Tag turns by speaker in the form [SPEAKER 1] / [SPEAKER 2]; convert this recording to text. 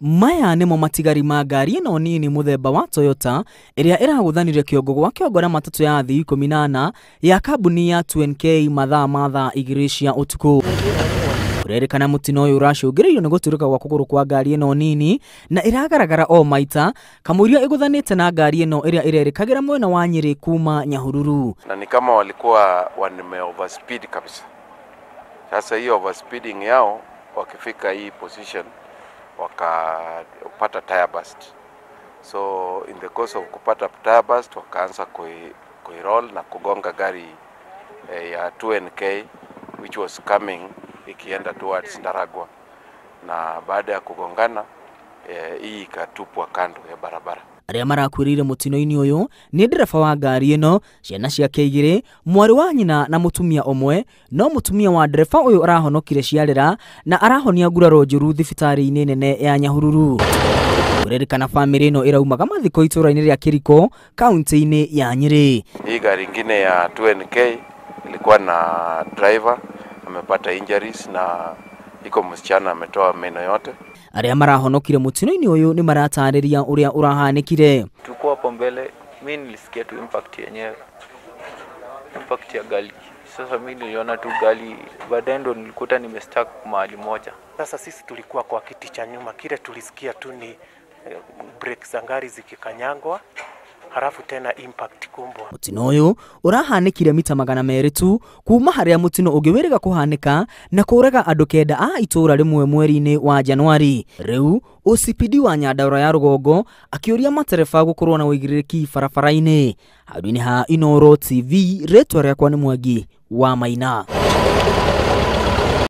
[SPEAKER 1] Maya nĩmo matigari ma ngari ĩno nini mũthemba wa Toyota ĩrĩa ĩragũthanire kĩongo gwa kĩongo na matatũ ya athii 14 ya kambuni ya 2NK mathaa ma thaa 2 cia ũtukũ. Kũrerĩkana mũtino ũyũ ũracũngĩrĩirio nĩ gũtũrĩka gwa kũgũrũ kwa ngari ĩno nini na ĩragaragara o maita kamũiria ĩgũthanĩte na ngari ĩno ĩrĩa ĩrerĩkagĩra mwena wa Nyĩrĩ kuma Nyahururu.
[SPEAKER 2] Na ni kama walikuwa wame overspeed kabisa. Sasa hiyo overspeeding yao wakifika hii position wakapata tire burst. So in the course of kupata tire burst wakaanza kuiroll na kugonga gari ya 2NK which was coming ikienda towards Ndaragwa, na baada ya kugongana hii ikatupwa kando ya barabara.
[SPEAKER 1] Arĩa marakuĩrĩire mũtino-inĩ ũyũ nĩ ndereba wa ngari ĩno, ciana ciake igĩrĩ, mwarĩ wa nyina na mũtumia ũmwe, no mũtumia wa ndereba ũyũ arahonokire ciarĩra na arahonia nguraro njũru thibitarĩ-inĩ nene ya Nyahururu. Kũrerĩkana bamĩrĩ ĩno ĩraumaga mathiko itũũra-inĩ rĩa Kĩriko, kaunti-inĩ ya Nyĩrĩ.
[SPEAKER 2] Hii gari ingine ya 2NK ilikuwa na driver amepata injuries na iko msichana ametoa meno yote.
[SPEAKER 1] Arĩa marahonokire mũtino-inĩ ũyũ nĩ maratarĩria ũrĩa ũrahanĩkire.
[SPEAKER 3] Tulikuwa hapo mbele, mimi nilisikia tu impact yenyewe, impact ya gari. Sasa mimi niliona tu gari, baadaye ndo nilikuta nimestuck mahali moja.
[SPEAKER 4] Sasa sisi tulikuwa kwa kiti cha nyuma, kile tulisikia tu ni brake za gari zikikanyangwa, halafu tena impact kubwa.
[SPEAKER 1] Mũtino ũyũ ũrahanĩkire mita 200 tu kuma harĩa mũtino ũngĩ wĩrĩga kũhanĩka na kũraga andũ 9 a itũũra rĩmwe mweri-inĩ wa Januari. Rĩu OCPD wa Nyandarua ya rũgongo akĩũria matereba gũkorwo na ũigĩrĩrĩki barabara-inĩ. Handũ-inĩ ha Inooro TV, rĩtwa rĩakwa nĩ Mwangi wa Maina.